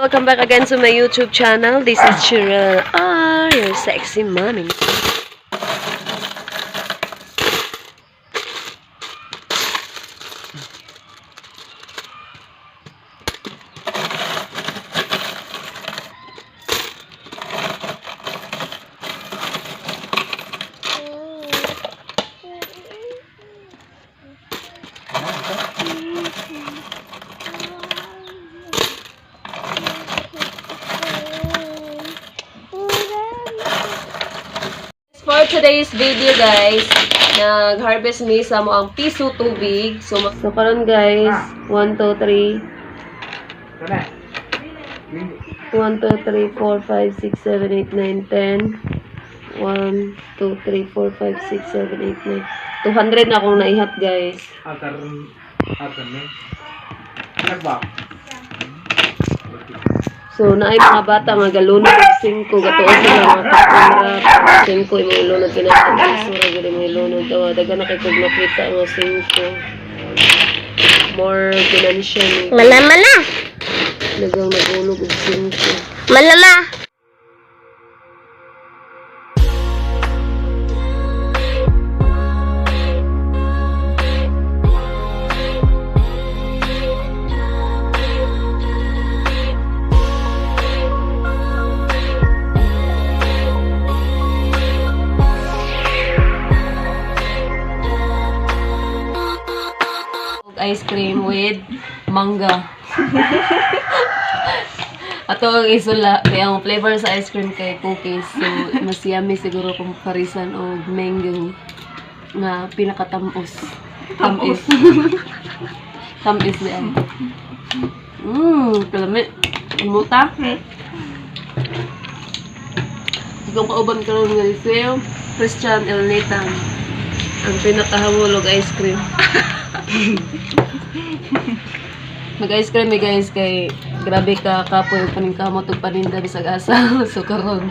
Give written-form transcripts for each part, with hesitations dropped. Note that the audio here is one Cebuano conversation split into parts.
Welcome back again to my YouTube channel. This is Chirel R, your sexy mommy. For today's video, guys, nag-harvest mi sa mo ang piso tubig. So karon guys, 1 2 3 1 2 3 4 5 6 7 8 9 10 1 2 3 4 5 6 7 8 9 200 na akong naihat, guys. Agar agar ni. Nagba. So, naay mga bata nga galunod og 5, gatuon sila mga kakumra, 5 imong ilunod kinahanglan piso ra gyud imong ilunod. Tawa daghan na kay kog nakita nga 5. More financial ni Mana mana. Daghang nagulog og 5. Mana ma. Og ice cream with mangga. Ato ang isula kay ang flavor sa ice cream kay cookies. So, mas yummy siguro kung parisan og mango nga pinakatamos. Tamis. Tamis na yan. Kalami. Muta. Ikaw kauban karon nga si Christian El Nathan. Ang pinakahangulog ice cream. Mag-ice cream eh guys kay grabe ka kapoy ug paningkamot ug paninda bisag asa. So karon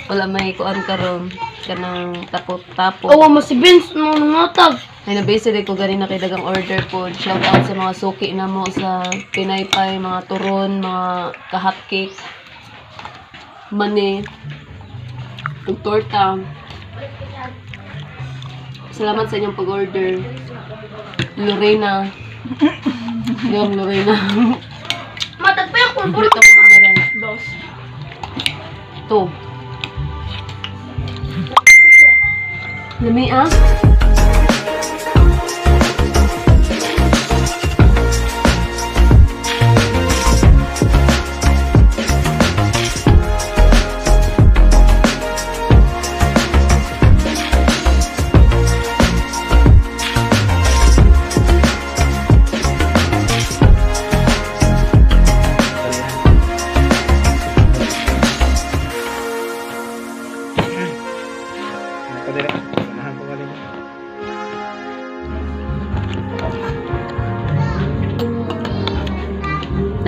wala may kuan karon kanang tapot-tapot. Awa mo si Vince no nangatag. Ay nabisi ko gani na kay dagang order po. Shout out sa mga suki na mo sa Pinaypay, mga turon, mga ka-hot cake, mani, ug torta. Salamat sa inyong pag-order. Lorena. Yung Lorena. Matag pa yung kulbur. Dito ko meron. Dos. Two. Lami ah. Nakadere. Unahan ko galing.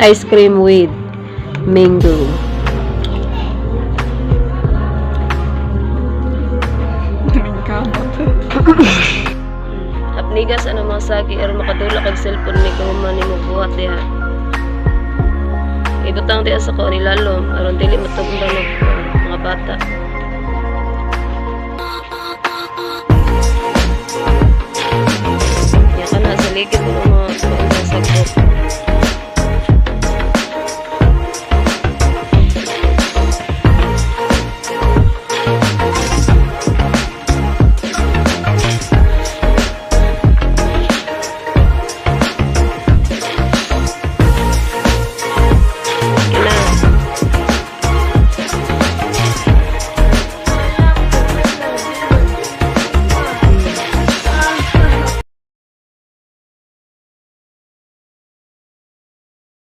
Ice cream with mango. Hapnigas ano mga sagi aron makadula kag cellphone ni kahuman nimo buhat diha. Ibutang diha sa kuan ilalom aron dili matugmban og kuan, mga bata. Ya kana sa ligid mo.